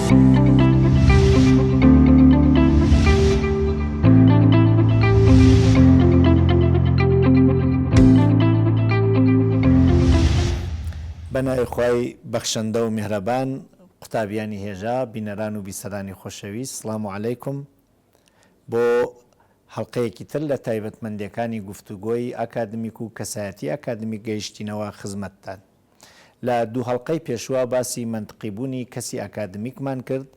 بە ناوی خوای بەخشندە و میهرەبان قوتابیانی هێژا، بینەران و بیسەرانی خۆشەویست سڵام و عەلەیکوم. بۆ هەڵقەیەکی تر لە تایبەتمەندیەکانی گفتوگۆی ئاکادمیک و کەسایەتی ئاکادمیک گەیشتینەوە خزمەتتان. لە دوو هەڵقەی پێشووا باسی مەنتقی بوونی کەسی ئاکادمیکمان کرد،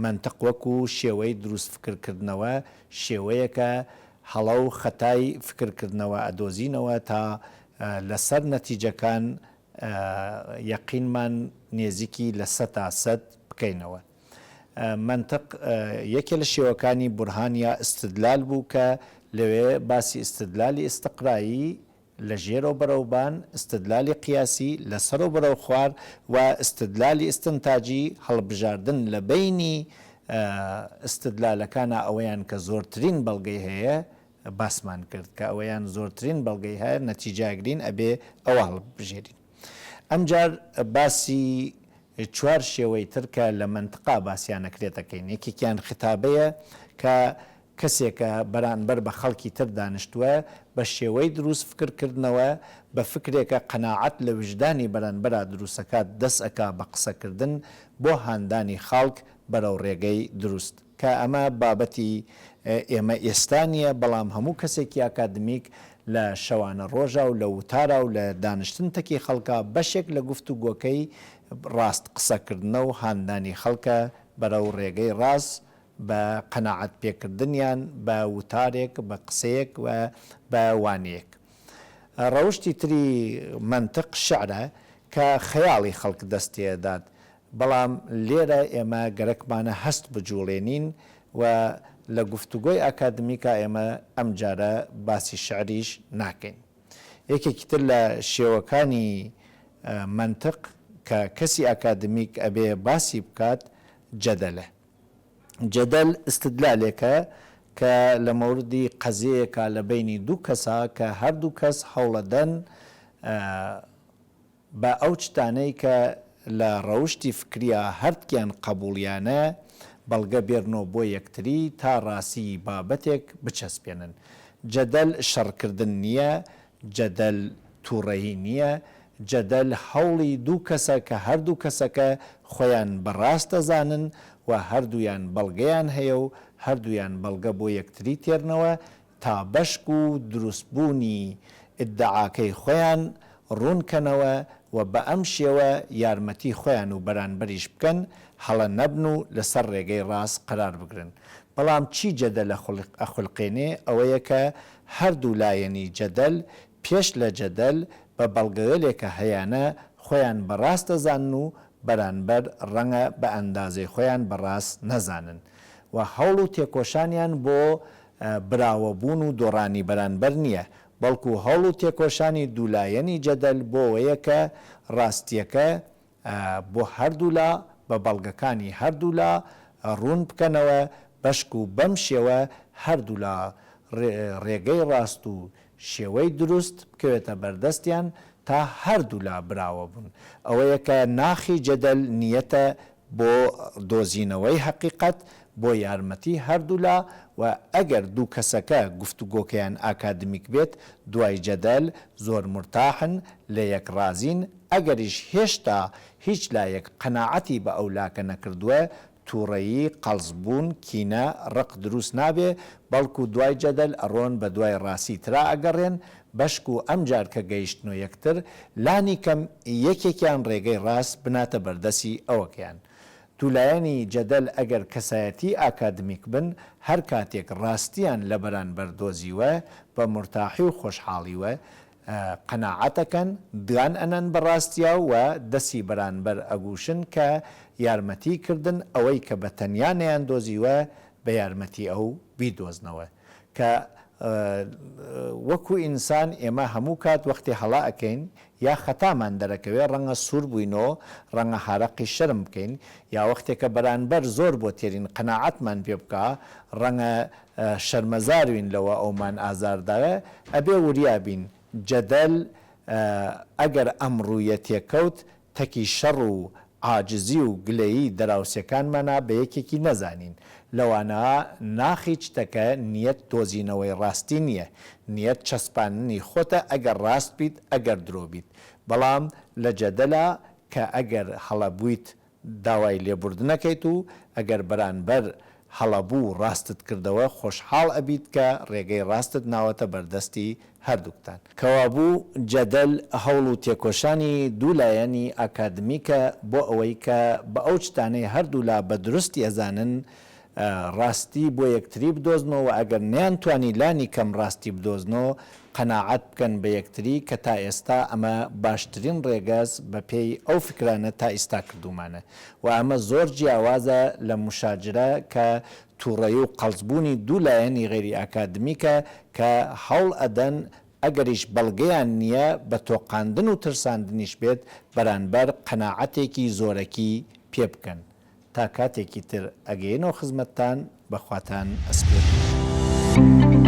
مەنتق وەکو شێوەی دروست فکر کردنەوە شێوەیەکە هەڵە و خەتای فکر کردنەوە ئەدۆزینەوە تا لە سەر نەتیجەکان یەقینمان نێزیکی 100% بکەینەوە. مەنتق یەکێ لە شێوەکانی بورهان یا ئیستدلال بوو کە لەوێ باسی ئیستدلالی ئیستقرایی لە ژێرەوە بەرەو بان، ئیستدلالی قیاسی لە سەرەوە بەرەو خوار و ئیستدلالی ئیستنتاجی، هەڵبژاردن لە بەینی ئیستدلالەکانا ئەوەیان کە زۆرترین بەڵگەی هەیە باسمان کرد کە ئەوەیان زۆرترین بەڵگەی هەیە نەتیجە ئەگرین ئەبێ ئەوە هەڵبژێرین. ئەمجار باسی چوار شێوەی تر کە لە مەنتقا باسیان ئەکرێت ئەکەین. یەکێکیان خیتابەیە کە کەسێکە بەرانبەر بە خەڵکی تر دانیشتووە، بە شێوەی دروست فکر کردنەوە، بە فکرێکە قەناعەت لە ویژدانی بەرانبەرا دروستەکات دەست ئەکا بە قسەکردن بۆ هاندانی خاڵک بەرەو ڕێگەی دروست. کە ئەمە بابەتی ئێمە ئێستا نییە، بەڵام هەموو کەسێکی ئاکادمیک لە شەوانە ڕۆژا و لە وتارا و لە دانیشتن تەکی خەڵکا بەشێک لە گفتوگۆکەی ڕاست قسەکردنە و هاندانی خەڵکە بەرەو ڕێگەی ڕاست بە قەناعەت پێکردنیان بە وتارێک، بە قسەیەک و بە وانەیەک. ڕەوشتی تری مەنتق شیعرە کە خەیاڵی خەڵک دەست تێدات بەڵام لێرە ئێمە گەرەکمانە هەست بجوڵێنین و لە گفتوگۆی ئاکادمیکا ئێمە ئەمجارە باسی شیعریش ناکەین. یەکێکی تر لە شێوەکانی مەنتق کە کەسی ئاکادمیک ئەبێ باسی بکات جەدەلە. جەدەل ئیستدلالێکە کە لە مەوردی قەزیەیەکا لە بەینی دوو کەسا کە هەردوو کەس هەوڵەدەن بە ئەو چتانەی کە لە ڕەوشتی فکرییا هەردکیان قەبووڵیانە بەڵگە بێرنۆ بۆ یەکتری تا ڕاسیی بابەتێک بچەسپێنن. جەدەل شەڕکردن نییە، جەدەل تووڕەیی نییە، جەدەل هەوڵی دوو کەسە کە هەردوو کەسەکە خۆیان بە ڕاست دەزانن و هەردوویان بەڵگەیان هەیە و هەردوویان بەڵگە بۆ یەکتری تێرنەوە تا بەشک و دروست بوونی ئیدعاکەی خۆیان ڕوون کەنەوە و بە ئەم شێوە یارمەتی خۆیان و بەرانبەریش بکەن هەڵە نەبن و لە سەر ڕێگەی ڕاست قەرار بگرن. بەڵام چی جەدەل ئەخولقێنێ ئەوەیە کە هەردوو لایەنی جەدەل پێش لە جەدەل بە بەڵگەگەلێکە هەیانە خۆیان بە ڕاست دەزانن و بەرانبەر ڕەنگە بە ئەندازەی خۆیان بە ڕاست نەزانن و هەوڵ و تێکۆشانیان بۆ براوەبوون و دۆڕانی بەرانبەر نییە، بەڵکو هەوڵ و تێکۆشانی دوولایەنی جەدەل بۆوەیە کە ڕاستییەکە بۆ هەردوولا بە بەڵگەکانی هەردوولا ڕوون بکەنەوە، بەشکو بەم شێوە هەردوولا ڕێگەی ڕاست و شێوەی دروست بکەوێتە بەردەستیان تا هەردوولا براوە بوون. ئەوەیە کە ناخی جەدەل نییەتە بۆ دۆزینەوەی هەقیقەت، بۆ یارمەتی هەردوولا و ئەگەر دوو کەسەکە گفتوگۆکەیان ئاکادمیک بێت دوای جەدەل زۆر مورتاحن لە یەک ڕازین، ئەگەریش هێشتا هیچ لایەک قەناعەتی بە ئەو لاکە نەکردووە توڕەیی، قەڵس بوون، کینە، ڕق دروست نابێ، بەڵکو دوای جەدەل ئەڕۆن بە دوای ڕاسی ترا ئەگەڕێن، بەشکو ئەمجار کە گەیشتنۆ یەکتر، لانی کەم یەکێکیان ڕێگەی ڕاست بناتە بەردەسی ئەوەکەیان. دوولایەنی جەدەل ئەگەر کەسایەتی ئاکادمیک بن، هەر کاتێک ڕاستیان لە بەرانبەر دۆزیوە، بە مورتاحی و خۆشحاڵیوە، قەناعەت ئەکەن، دان ئەنەن بە ڕاستیا و دەسی بەرانبەر ئەگوشن کە یارمەتی کردن ئەوەی کە بە تەنیا نەیاندۆزیوە بە یارمەتی ئەو بیدۆزنەوە. کە وەکو ئینسان ئێمە هەموو کات وەختێ هەڵە ئەکەین یا خەتامان دەرەکەوێ ڕەنگە سوور بووینۆ ڕەنگە هارەقی شەرم بکەین یا وەختێ کە بەرانبەر زۆر بۆ تێرین قەناعەتمان پێ بکا ڕەنگە شەرمەزاروین لەوە ئەومان ئازار داوێ ئەبێ وریا بین جەدەل ئەگەر ئەم ڕوویە تێکەوت تەکی شەڕ و. عاجزی و گلەیی دەراوسێکانمانا بە یەکێکی نەزانین. لەوانە ناخی چتەکە نیەت دۆزینەوەی ڕاستی نیە. نیەت چەسپاندنی خۆتە ئەگەر ڕاست بیت ئەگەر درۆ بیت. بەڵام لە جەدەلا کە ئەگەر هەڵە بویت داوای لێبوردنەکەیت و ئەگەر بەرانبەر هەڵەبوو ڕاستت کردەوە خۆشحاڵ ئەبیت کە ڕێگەی ڕاستت ناوەتە بەردەستی هەردووکتان. کەوابوو جەدەل هەوڵ و تێکۆشانی دوو لایەنی ئاکادمیکە بۆ ئەوەی کە بە ئەو چتانەی هەردوولا بە دروستی ئەزانن ڕاستی بۆ یەکتری بدۆزنۆ و ئەگەر نەیانتوانی لانی کەم ڕاستی بدۆزنۆ قەناعەت بکەن بە یەکتری کە تا ئێستا ئەمە باشترین ڕێگەس بە پێی ئەو فکرانە تا ئیستا کردوومانە و ئەمە زۆر جیاوازە لە موشاجرە کە توڕەیی و قەڵسبوونی دوو لایەنی غەیری ئاکادمیکە کە هەوڵ ئەدەن ئەگەریش بەڵگەیان نییە بە تۆقاندن و ترساندنیش بێت بەرانبەر قەناعەتێکی زۆرەکی پێ بکەن. تا کاتێکی تر ئەگەینەوە خزمەتتان بە خواتان ئەسپێرم.